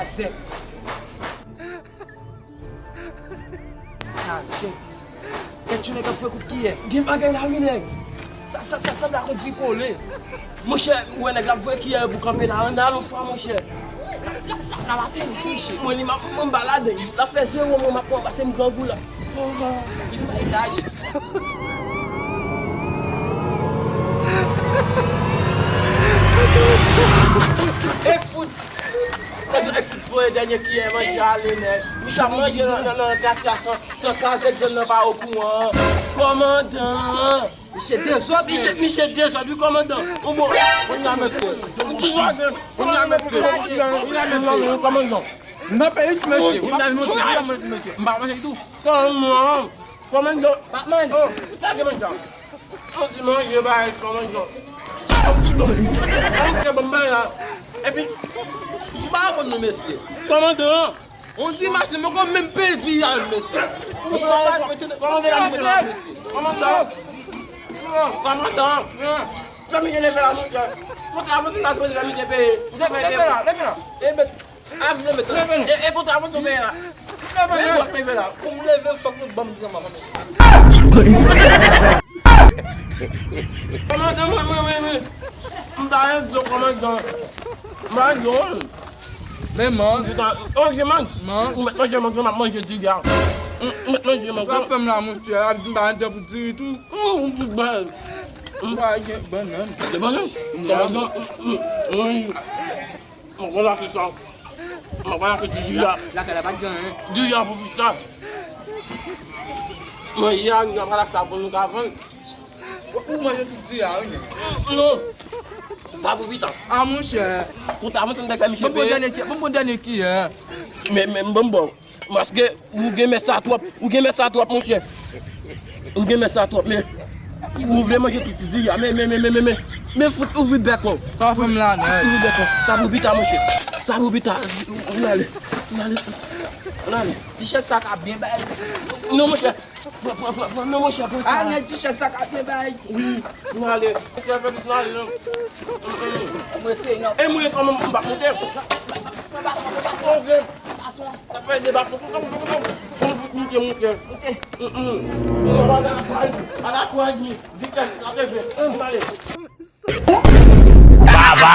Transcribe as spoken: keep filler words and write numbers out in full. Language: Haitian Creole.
Azèk. Azèk. Kèt yon nèg ap fè kout kiyè. Gen bagay la wi nèg. Sa, sa, sa sanble ak yon dikole. Monchè, ou wè nèg la ap voye kiyè pou kanpe la. Ann al yon fwa, monchè. L ap, l ap, l ap ka ateri sou misye. Mwen, li m ap, mwen, m balade. L ap fè zewo, mwen, m ap ranpase m grangou la. Oh, oh. E fout. Nèg la fout voye dènye kiyè manje ale nèt. Misye ap manje nan, nan, nan katye a san, san kazèk zòn nan pa okouran. Kòmandan! Misye dezòd, misye, misye dezòd, wi, kòmandan. Ou bon? Kòmandan, kòmandan, kòmandan. Nan peyi, mesye, ou nan mesye, ou nan mesye. M pa manje tou. Kòmandan. Kòmandan. Batman. Oh, lage manje a. Ann di manje bagay kòmandan. Ann di bon bagay la. Epi, m pa konn nou mesye. Kòmandan. On di masin, mwen kon menm pedi a, mesye. Kòmandan la manje la, mesye. Kòmandan. Kòmandan. Fè misye leve la, monchè. Monchè, avanse la, fè misye peye. Leve la, leve la. E, e, konsa, avanse peye la. Leve la. Pou m leve, fòk nou ban m ti anba. Kòmandan, mwen, mwen, mwen, mwen. M pa renmen dlo kòmandan. M pa renmen dlo. Men man. Putain, oh, je mange. Man. Ou mèt manje, manje, m ap manje diri a. M, m mèt manje, manje. Ou ap fè m la, monchè. Ap di m pa renmen dlo pou diri tou. Mm, m di bèl. M pa gen bannann. De bannann? Kòmandan. Mm, mm, mm. Mwen konn achte sa. Mwen konn achte ti diri a. Lakay la pa t gen anyen. Diri a pou pita. Mwen, yè a, nou pral achte sa pou nou ka vann. Ou manje tout diri a, wi. Non. Sa pou pita. A, monchè. Pou ta vann, fè misye peye. Bon, bon, dènye ki, bon, bon, dènye ki, hein. Men, men, bon, bon. Paske ou gen mès sa twòp, ou gen mès sa twòp, monchè. Ou gen mès sa twòp, men ou vle manje tout diri a, men, men, men, men, men, men, men fout ouvri bèk ou. Sa fè m la nèt. Ouvri bèk ou. Sa pou pita, monchè. Sa pou pita. Ann ale. Ann ale. Ann ale. Ti chèz sa ka byen bay. Non, monchè. Pran, pran, pran, pran, non, monchè, pran sa. A, nèg ti chèz sa ka byen bay. Wi, nou ale. Monchè, fè vit, nou ale, non. Mwen se, non. E mwen, kòman m pa monte? Ok. Sa fè de baton. Kòman, kòman, kòman? Monte, monte, monte. Ala kwaj, ala kwaj, mi. Vitès, sa te fè. Nou ale. Baba.